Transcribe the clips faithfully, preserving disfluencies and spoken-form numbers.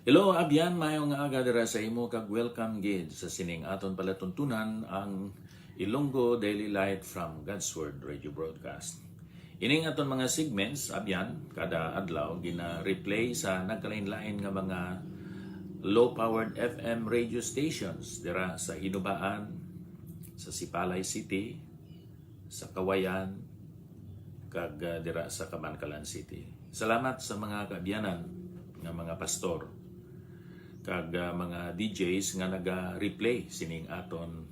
Hello, abyan, maayong aga dira sa imo, kag welcome gid sa sining aton palatuntunan, ang Ilonggo Daily Light from God's Word Radio Broadcast. Ining aton mga segments, abyan, kada adlaw gina-replay sa nagkalain-lain nga mga low-powered F M radio stations dira sa Hinubaan, sa Sipalay City, sa Cauayan, kag, ah, dira sa Kabankalan City. Salamat sa mga kaabyanan nga mga pastor kag, ah, mga D Js nga naga-replay sining aton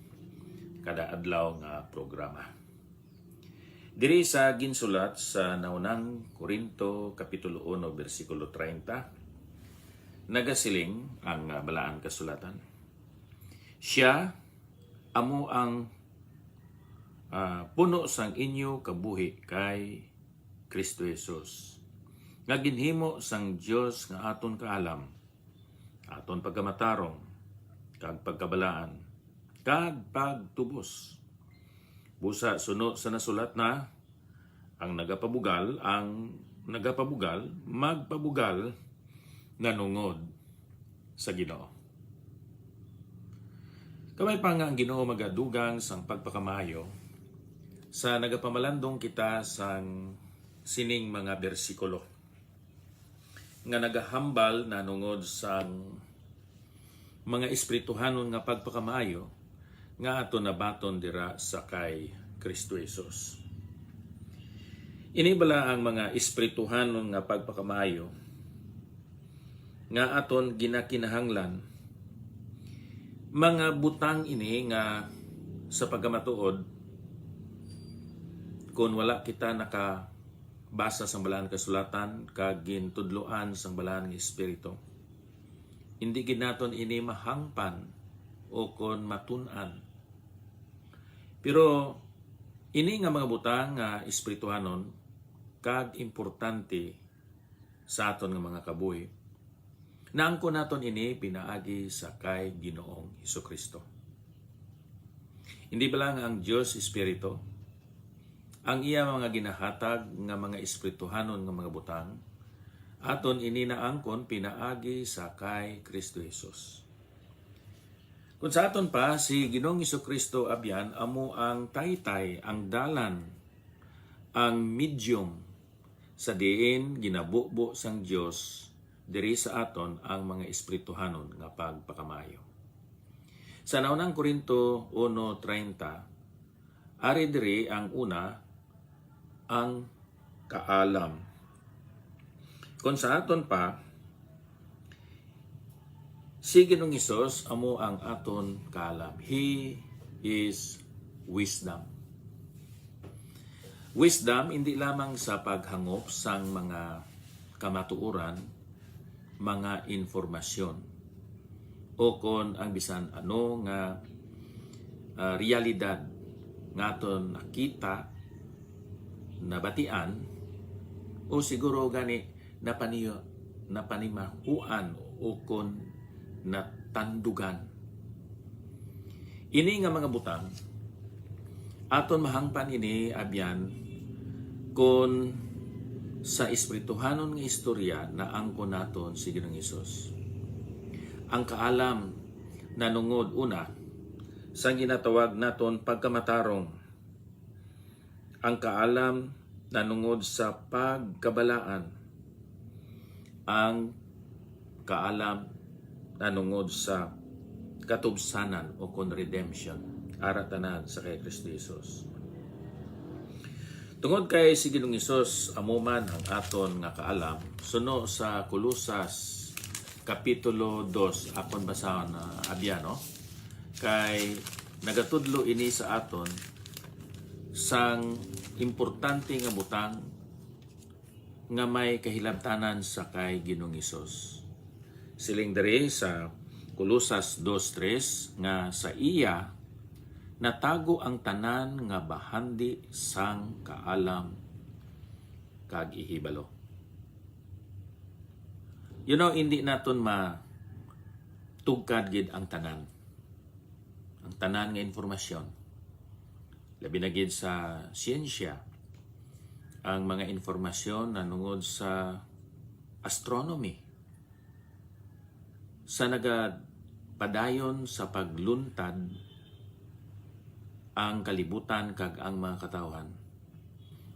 kada adlaw nga programa. Diri sa ginsulat sa Naunang Corinto Kapitulo uno, bersikulo treinta, nagasiling ang, ah, Balaan Kasulatan, "Siya amo ang, ah, puno sang inyo kabuhi kay Cristo Jesus, nga ginhimo sang Dios nga aton kaalam, aton pagkamatarong, kag pagkabalaan, kag pagtubos. Busa, suno sa nasulat na, 'Ang nagapabugal, ang nagapabugal, magpabugal nanungod sa Ginoo.'" Kabay pa nga ang Ginoo magadugang sang pagpakamaayo, sa nagapamalandong kita sang sining mga bersikulo nga nagahambal nanungod sang mga espirituhanon nga pagpakamaayo nga aton nabaton dira sa kay Cristo Jesus. Ini bala ang mga espirituhanon nga pagpakamaayo nga aton ginakinahanglan? Mga butang ini nga sa pagkamatuod, kon wala kita nakabasa sang Balaan Kasulatan kag gintudloan sang Balaan nga Espiritu, hindi gid naton ini mahangpan o kon matun-an. Pero ini nga mga butang nga espirituhanon kag importante sa aton nga mga kabuhi, naangkon naton ini pinaagi sa kay Ginoong Jesu-Cristo. Hindi bala nga ang Dios Espiritu? Ang iya mga ginahatag nga mga espirituhanon nga mga butang, aton ini naangkon pinaagi sa kay Cristo Jesus. Kung sa aton pa, si Ginoong Jesu-Cristo, abyan, amo ang taytay, ang dalan, ang medium sa diin ginabubo sang Dios diri sa aton ang mga espirituhanon nga pagpakamaayo. Sa Naunang Corinto uno treinta, ari diri ang una, ang kaalam. Kung sa aton pa, si Ginoong Hesus amo ang aton kaalam. He is wisdom. Wisdom, hindi lamang sa paghangop sang mga kamatuoran, mga informasyon, o kon ang bisan ano nga, ah, realidad nga aton nakita, nabatian, o siguro gani napaniyo-, napanimahuan o kon natandugan. Ini nga mga butang, aton mahangpan ini, abyan, kon sa espirituhanon nga istorya naangkon naton si Ginoong Hesus. Ang kaalam nanungod, una, sang ginatawag naton pagkamatarong, ang kaalam nanungod sa pagkabalaan, ang kaalam nanungod sa katubsanan o kon redemption, ara tanan sa kay Cristo Jesus. Tungod kay si Ginoong Hesus amo man ang aton nga kaalam, suno sa Colosas Kapitulo dos, akon basahon, ah, abyan, no? Kay nagatudlo ini sa aton sang importante nga butang nga may kahilabtanan sa kay Ginoong Hesus. Siling diri sa Colosas dos tres nga sa iya natago ang tanan nga bahandi sang kaalam kag ihibalo. You know, hindi naton matugkad gid ang tanan, ang tanan nga informasyon, labi na gid sa siyensya, ang mga informasyon nanungod sa astronomy, Sa nagapadayon sa pagluntad ang kalibutan kag ang mga katawhan,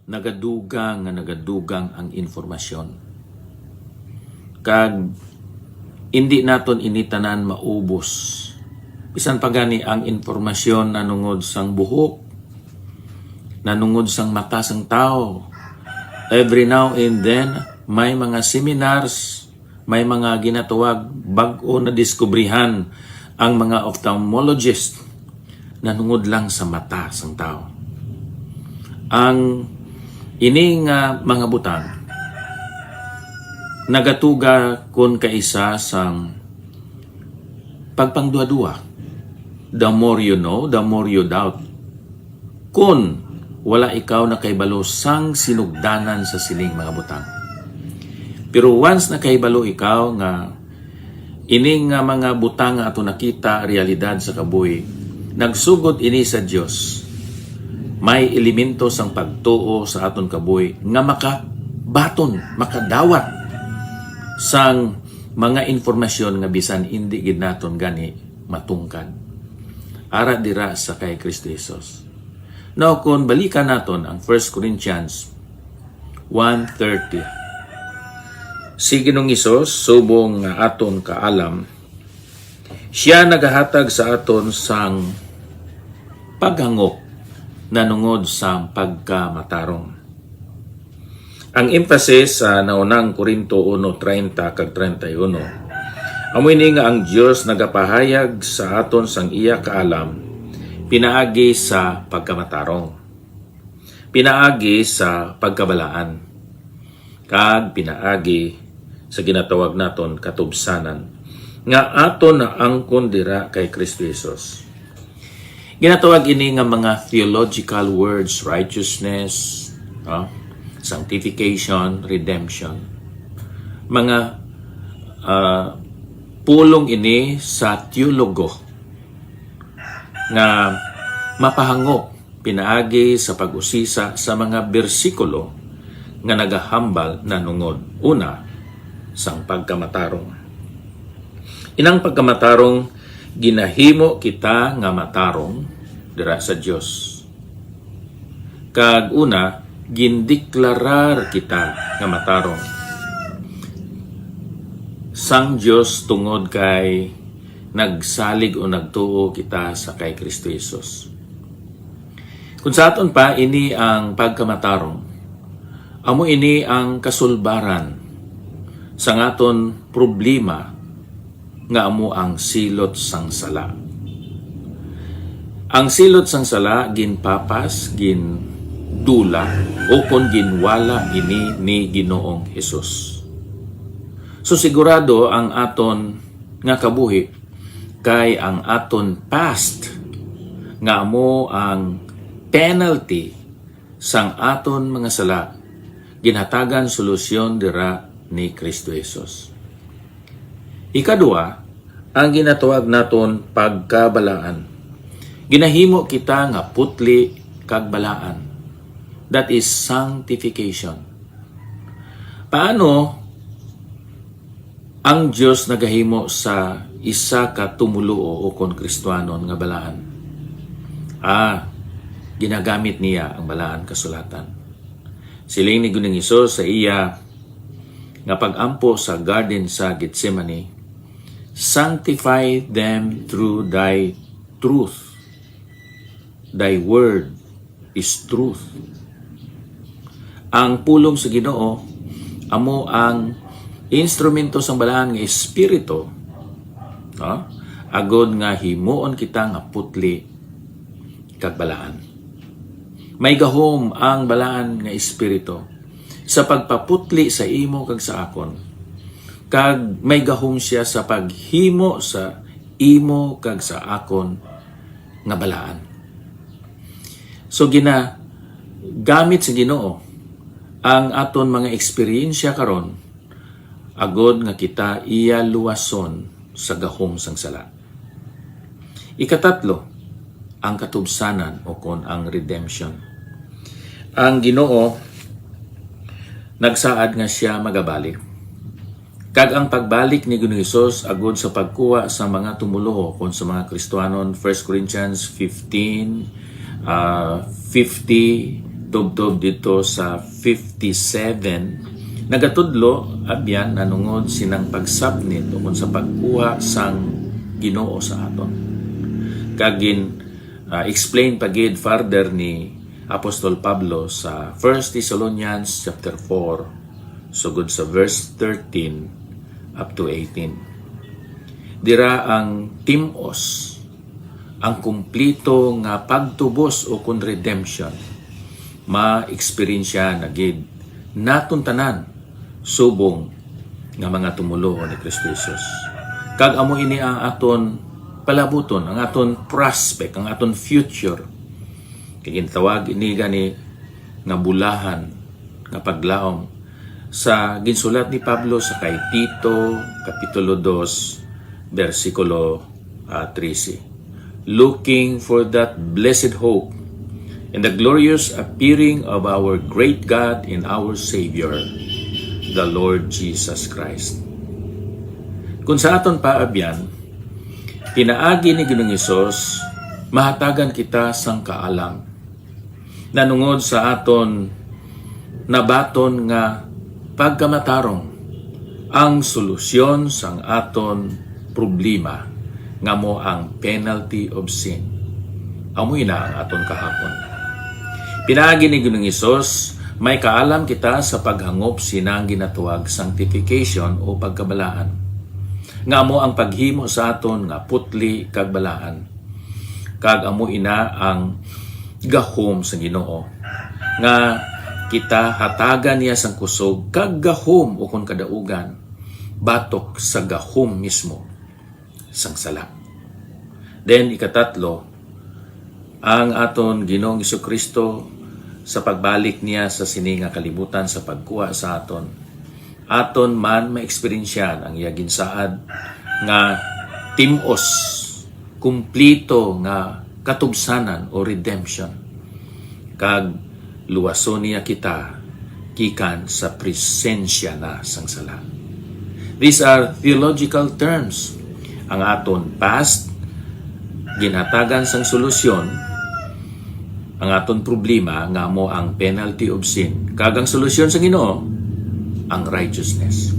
nagadugang nga nagadugang ang informasyon. Kag indi naton ini tanan maubos. Bisan pa gani ang informasyon nanungod sang buhok, nanungod sang mata sang tawo. Every now and then, may mga seminars, may mga ginatawag bag-o na diskubrihan ang mga ophthalmologist nanungod lang sa mata sang tawo. Ang ini nga mga butang nagatuga kon kaisa sang pagpangduha-duha. The more you know, the more you doubt. Kun wala ikaw nakahibalo sang sinugdanan sa sining mga butang. Pero once nakahibalo ikaw nga ini nga mga butang nga ato nakita, realidad sa kabuhi, nagsugod ini sa Dios, may elemento sang pagtuo sa aton kabuhi nga makabaton, makadawat sang mga informasyon nga bisan indi gid naton gani matungkad. Ara dira sa kay Kristo Jesus. Now, kung balikan naton ang First Corinthians one thirty, si Ginoong Hesus, subong nga aton kaalam, siya nagahatag sa aton sang paghangop nanungod sang pagkamatarong. Ang emphasis sa naunang Corinto uno treinta kag treinta y uno, amo ini nga ang Dios nagapahayag sa aton sang iya kaalam pinaagi sa pagkamatarong, pinaagi sa pagkabalaan, kag pinaagi sa ginatawag naton katubsanan nga aton naangkon dira kay Kristo Jesus. Ginatawag ini nga mga theological words, righteousness, ah, sanctification, redemption. Mga, ah, pulong ini sa teologo nga mapahangop pinaagi sa pag-usisa sa mga bersikulo nga nagahambal nanungod, una, sang pagkamatarong. Inang pagkamatarong, ginahimo kita nga matarong dira sa Dios. Kag una, gindeklarar kita nga matarong sang Dios tungod kay nagsalig o nagtuo kita sa kay Kristo Jesus. Kung sa aton pa, ini ang pagkamatarong. Amo ini ang kasulbaran sang aton problema nga amo ang silot sang sala. Ang silot sang sala ginpapas, gindula, ukon ginwala ini ni Ginoong Hesus. So, sigurado ang aton nga kabuhi kay ang aton past nga amo ang penalty sang aton mga sala, ginhatagan solusyon dira ni Kristo Jesus. Ikadua, ang ginatawag naton pagkabalaan. Ginahimo kita nga putli kag balaan. That is sanctification. Paano ang Dios nagahimo sa isa ka tumoluo ukon Kristiyanon nga balaan? Ah, ginagamit niya ang Balaan Kasulatan. Siling ni Ginoong Hesus sa iya nga pag-ampo sa garden sa Getsemani, "Sanctify them through thy truth. Thy word is truth." Ang pulong sa Ginoo amo ang instrumento sang Balaan nga Espiritu, no? Agod nga himuon kita nga putli kag balaan. May gahom ang Balaan nga Espiritu sa pagpaputli sa imo kag sa akon, kag may gahom siya sa paghimo sa imo kag sa akon nga balaan. So, ginagamit sa Ginoo ang aton mga eksperyensya karon agod nga kita iya luwason sa gahom sang sala. Ikatatlo, ang katubsanan ukon ang redemption. Ang Ginoo nagsaad nga siya magabalik, Kag ang pagbalik ni Ginoong Hesus agud sa pagkuha sa mga tumoluo, kon sa mga Kristiyanon, First Corinthians fifteen, ah, fifty, tubtob dito sa fifty-seven, nagatudlo, abyan, nanungod sinang pagsabnit o kon sa pagkuha sang Ginoo sa aton. Kag gin, ah, explain pa gid further ni Apostol Pablo sa First Thessalonians chapter four, sugod sa verse thirteen up to eighteen. Dira ang tim-os, ang kumplito nga pagtubos o kon redemption, ma-eksperyensya na gid naton tanan subong nga mga tumoluo ni Kristo Jesus. Kag amo ini ang aton palabuton, ang aton prospect, ang aton future. Kay gintawag ini gani nga bulahan nga paglaom sa ginsulat ni Pablo sa kay Tito, Kapitulo dos, bersikulo, ah, trese. "Looking for that blessed hope and the glorious appearing of our great God and our Savior, the Lord Jesus Christ." Kung sa aton pa, abyan, pinaagi ni Ginoong Hesus, mahatagan kita sang kaalam nanungod sa aton nabaton nga pagkamatarong, ang solusyon sang aton problema nga mo ang penalty of sin. Amo ina ang aton kahapon. Pinaagi ni Ginoong Hesus, may kaalam kita sa paghangop sinang ginatawag sanctification o pagkabalaan, nga amo ang paghimo sa aton nga putli kag balaan. Kag amo ina ang gahom sa Ginoo, nga kita hatagan niya sang kusog kag gahom ukon kadaugan batok sa gahom mismo sang sala. Then, ikatatlo, ang aton Ginoong Jesu-Cristo sa pagbalik niya sa sini nga kalibutan sa pagkuha sa aton, aton man maeksperiensyahan ang iya ginsaad nga tim-os, kumplito nga katubsanan o redemption, kag luwason niya kita gikan sa presensya na sang sala. These are theological terms. Ang aton past, ginhatagan sang solusyon, ang aton problema nga amo ang penalty of sin, kag ang solusyon sa Ginoo, ang righteousness.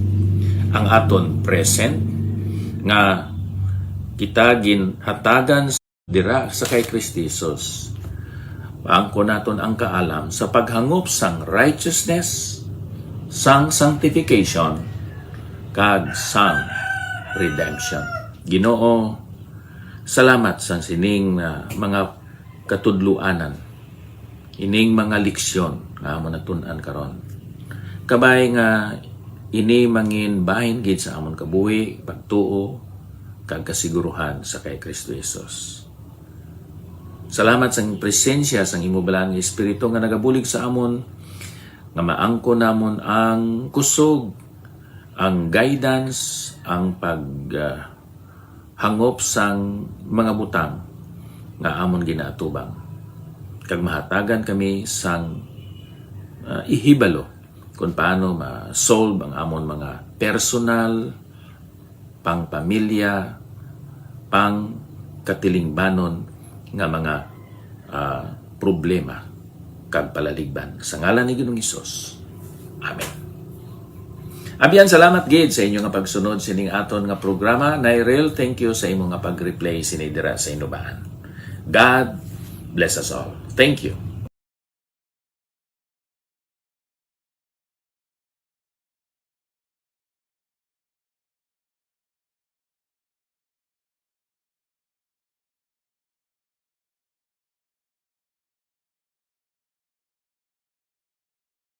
Ang aton present, nga kita ginhatagan dira sa kay Kristo Jesus, maangkon naton ang kaalam sa paghangop sang righteousness, sang sanctification, kag sang redemption. Ginoo, salamat sang sining, ah, mga katudloanan, ining mga leksyon nga amon natun-an karon. Kabay nga ini mangin bahin gid sa amon kabuhi, pagtuo, kag kasiguruhan sa kay Kristo Jesus. Salamat sang presensya sang imo balaan nga Espiritu nga nagabulig sa amon, nga maangkon namon ang kusog, ang guidance, ang pag, ah, hangop sang mga butang nga amon ginaatubang, kag mahatagan kami sang, ah, ihibalo kung paano ma-solve ang amon mga personal, pang pamilya, pang katilingbanon nga mga, ah, problema kag palaligban. Sa ngalan ni Ginoong Hesus. Amen. Abyan, salamat gid sa inyo nga pagsunod sining aton nga programa. Nairel, thank you sa imo nga pag-replay sini dira sa Inubaan. God bless us all. Thank you.